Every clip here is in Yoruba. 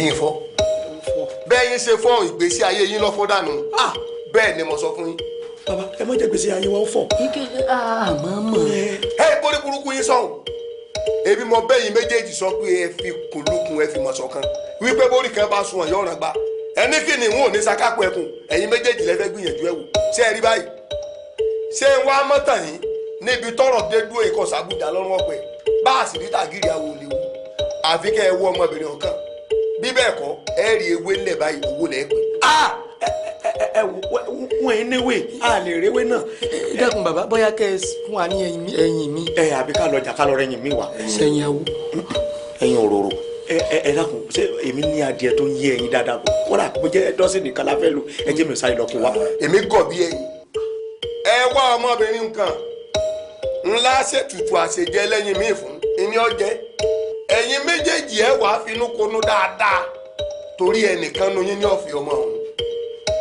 Ẹ̀yin fọ́. Bẹ́ẹ̀ yín ṣe fọ́, ìgbésí ayé yín lọ́fọ́ dànù. Bẹ́ẹ̀ ni mo sọ fún yín. Bàbá, ẹ má jẹ́ gbèsè ayé wa ó fọ́. Àmọ́ mọ̀. Ẹ borí burúkú yín sọ̀hún. Ebi mo bẹ́yìn méjèèjì sọ pé ẹ fi kùlùkùn, ẹ fi mọ̀ ṣọ̀kan, wípé bórí kan bá sun ọ̀yọ́ ọ̀ràn gba ẹni kí ni wọn ò ní sakápò ẹkùn. Ẹ̀yin méjèèjì lẹ fẹ́ gbìyànjú ẹ wò. Ṣé ẹ rí báyìí? Ṣé ń wá mọ́tàn yín níbi tọ́rọ̀ dé dúró? Ikọ̀ sàbúdà lọ́rùn ọ̀pẹ bá a sì rí tàgìrì àwọ̀ òlè wù. Àfi kẹ́ ẹ wọ ọmọbìnrin ọ̀kan, bí bẹ́ẹ̀ kọ́, ẹ rí ewé ńlẹ̀ báyìí, owó lẹ́ pè. Ẹ wò, wọn ẹ níwèé, a lè réwé náà. Ẹ dákun bàbá, bóyá kẹ́ ẹ fún wa ní ẹyin mi. Ẹ àbí ká lọ jà, ká lọ rẹyìn mi wá. Sẹ́yìn awo. Ẹyin òróró. Ẹ dákun, ṣé èmi ní adìẹ tó ń yé ẹyin dáadáa? Kódà bó jẹ́ dọ́sìn nìkan la fẹ́ lò, ẹ jẹ́ mi sáré lọ kó wa. Èmi gọ̀ bí ẹyin. Ẹ wá ọmọbìnrin kan ńlá ṣètùtù àṣejẹ lẹ́yìn míì fún ìní ọjẹ́. Ẹ̀yin méjèèjì, ẹ wàá finú konú dáadáa, torí ẹnìkan nu yín ní ọ̀fẹ́ ọmọ ọ̀hún.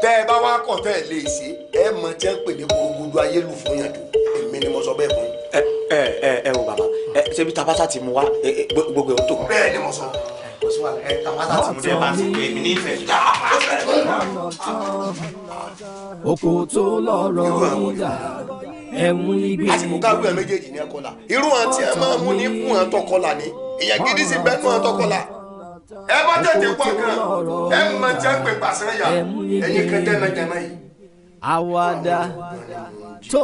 Tẹ́ ẹ bá wá kọ̀, tẹ́ ẹ lè ṣe, ẹ mọ tí ẹ ń pè ní korogodo ayé lù fún yàn jù. Èmi ni mo sọ bẹ́ẹ̀ fún yín. Ẹ wo bàbá, ẹ ṣebí tabata ti mu wá gbogbo ẹ tó. Bẹ́ẹ̀ ni mo sọ. Kò sí wàhálà, ẹ tabata ti mu dé bá ti pè mí nífẹ̀ẹ́. Oko tó lọ́rọ̀ yíyà ẹ̀mú igbe. Àsìkò káwé ẹ méjèèjì ní ẹkọlà, irú wọn tí ẹ máa mú ní fún wọn tọkọlà ní ìyẹn gidi sí bẹ́ẹ̀ fún wọn tọkọlà. Ẹ bá tètè wá kan, ẹ mọ tí ẹ ń pè pàṣẹ yà, ẹ̀yin kan jẹ́ náà jẹ́ náà yìí. Àwàdà tó.